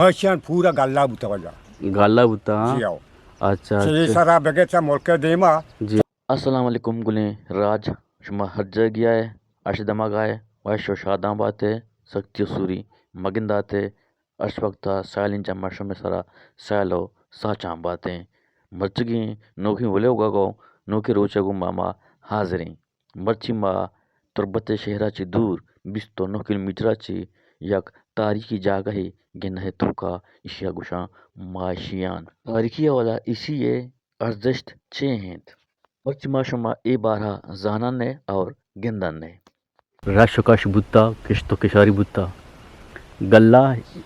ماشیان پورا گلہ بوتا وجہ۔ گلہ بوتا، ہاں؟ جی آؤ۔ اچھا، چہ اے اچھا۔ سرا بگے چہ ملک دیما۔ جی۔ السلام علیکم گلیں راج، شما ہر جاگہ ءَ اش دمگ ءَ وش و شاداں بات ئے، سختی و سوری مگندات ئے، اش وقت ءَ سیلیں جمع شمے سرا سیل و ساچاں بات ئے۔ مرچگیں نوکیں ولوگ ءَ گوں نوکیں روچ ءَ گوں ما، ما حاضر ایں۔ مرچی ما تربت ءِ شہر ءَ چہ دور بیست و نہ کلومیٹر ءَ چہ یک تاریخی جاگہے گندہ ءِ توکا، ایشی ءَ گوشاں ماشیان۔ تاریخی حوالہ ایشی ءِ ارزشت چے انت؟ مرچی ما شما اے بارہ ءَ زانان ئے اور گندان ئے۔ رش و کش بوتا، کشت و کشاری بوتا۔ گلہ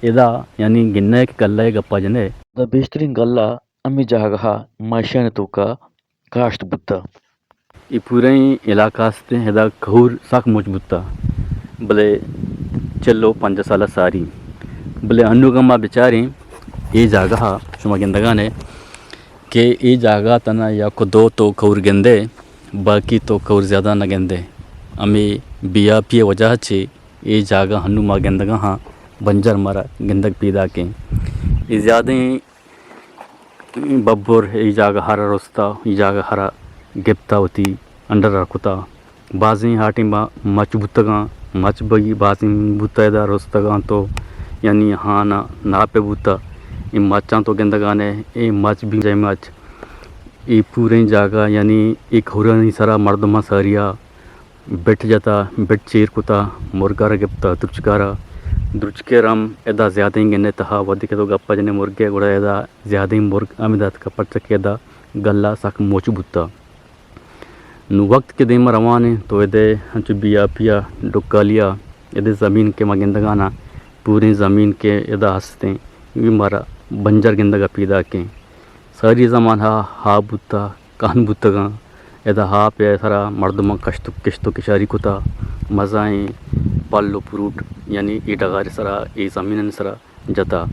ادا یعنی گندہ کہ گلہ ءِ گپا جنے۔ دا بیشتریں گلہ ہمے جاگہ ءَ ماشیان ءِ توکا کاشت بوتا۔ اے پوریں علاقہ است، ادا کہور سک مچ بوتا، بلے چل و پنجاہ سال ساری۔ بلے انوگا ما بچاریں، اے جاگہ ءَ شما گندگان ئے کہ اے جاگہ ءَ تنا یک و دو تو کہور گندے، باقی تو کہور زیادہ نہ گندے۔ ہمے بے آپی ءِ وجہ چہ اے جاگہ ہنو ما گندگا ہاں، بنجر مارا گندگ پیداکیں۔ اے زیادیں ببر اے جاگہ ہرا رستا، اے جاگہ ہرا گپتا، وتی انڈر ءَ کتا۔ بازیں ہاٹیں با مچ بوتگاں، مچ بگی بازیں بوتا ادا رستگاں تو، یعنی ہانا ناپے بوتا۔ اے مچاں تو گندگانے، اے مچ بھی جے مچ۔ اے پوریں جاگہ یعنی اے کہورانی سرا مردماں ساریا بٹ جتا، بٹ چیر کتا، مرگا را گپتا، درچکا را۔ درچکے را ہم ادا زیادہیں گنے تہا، وھدے کہ تو گپا جنے مرگے، گڑا ادا زیادہیں مرگ ہمے داتکا، پرچا کہ ادا گلہ سک مچ بوتا۔ نوں وقت کہ دیما روان انت تو ادے انچو بے آپیا، ڈکالیا، ادے زمین کہ ما گندگانا، پوریں زمین کہ ادا ہستیں، اے مارا بنجر گندگا پیداکیں۔ ساری زمانہ ہاپ بوتا، کہن بوتگاں۔ ادا ہاپ ءِ سرا مردماں کشت و، کشت و کشاری کتا۔ مزائیں پل و پروٹ، یعنی اے ڈگار سرا، اے زمینانی سرا جتا۔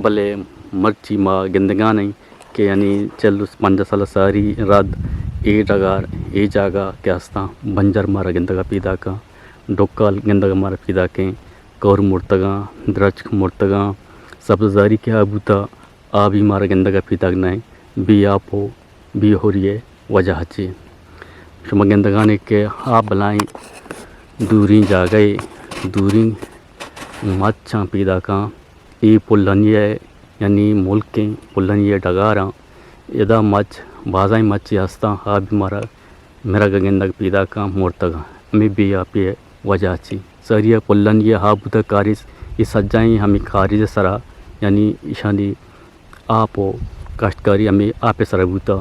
بلے مرچی ما گندگان ایں کہ یعنی چل و پنجاہ سال ساری رد اے ڈگار، اے جاگہ کہ ہستاں، بنجر مارا گندگا پیداکاں، ڈکال گندگا مارا پیداکیں، کور مرتگاں، درچک مرتگاں، سبززاری کہ آ بوتا، آ بھی مارا گندگا پیداک نہ انت، بے آپ و بے ہوری ءِ وجہ چہ۔ شما گندگانے کہ آ بلائیں دوریں جاگہے، دوریں مچاں پیداکاں۔ اے پلانی ءِ، یعنی ملکیں پلانی ءِ ڈگاراں، ادا مچ، بازائیں مچے ہستاں، آ بھی مارا مرگ ءَ گندگ پیداکاں، مرتگاں، ہمے بے آپی ءِ وجہ چہ۔ ساری ءَ پلانی ءِ ہاپ بوتگ کاریز، اے سجائیں ہمے کاریز ءِ سرا، یعنی ایشانی آپ و کاشتکاری ہمے آپ ءِ سرا بوتا،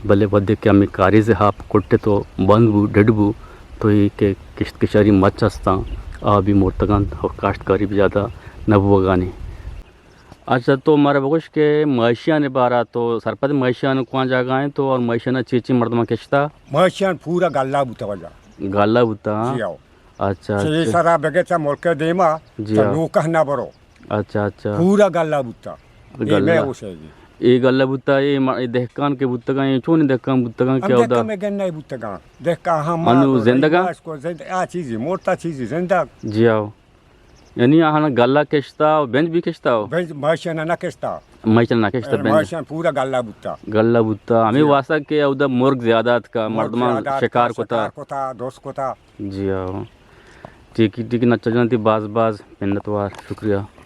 بلے وھدے کہ ہمے کاریز ءِ آپ کٹت و بند بو، ڈڈ بو، تو اے کہ کشت کشاری مچ ہستاں، آ بھی مرتگاں و کاشتکاری بھی زیادہ نہ بوگانی۔ اچھا، تو مارا بگوش کہ ماشیان ءِ بارا تو سرپد، ماشیان کواں جاگہ انت تو اور ماشیان چی چی مردماں کشتا؟ ماشیان پورا گلہ بوتا وجہ۔ گلہ بوتا؟ جی ہاؤ۔ اچھا، چہ اے اچھا۔ سرا بگے چہ ملک ءِ دیما، جی چہ ہاؤ۔ نوکہ نہ برو۔ اچھا، اچھا۔ پورا گلہ بوتا۔ اے گلہ۔ مئے گوشے گی۔ اے گلہ بوتا، اے ما-، اے دہکان کہ بوتگاں، اے چونیں دہکان بوتگاں ہم کہ اودا؟ دہکان مئے گندہ بوتگاں۔ دہکان ہم انو مار زندگاں؟ آ چیزی، مرتا چیزی زندگ۔ جی ہاؤ۔ یعنی آہاں گلہ کشتا و بنج بھی کشتا و؟ بنج ماشیان نہ کشتا۔ ماشیان نہ کشتا، اے، بنج۔ ماشیان پورا گلہ بوتا۔ گلہ بوتا۔ ہمے جی۔ واسطہ کہ اودا مرگ زیادہ اتکا، مرگ مردماں زیادہ اتکا، شکار کتا۔ شکار کتا، دوست کتا۔ جی ہاں۔ ٹھیک، ٹھیک، نچا جان تئی باز باز منتوار، شکریہ۔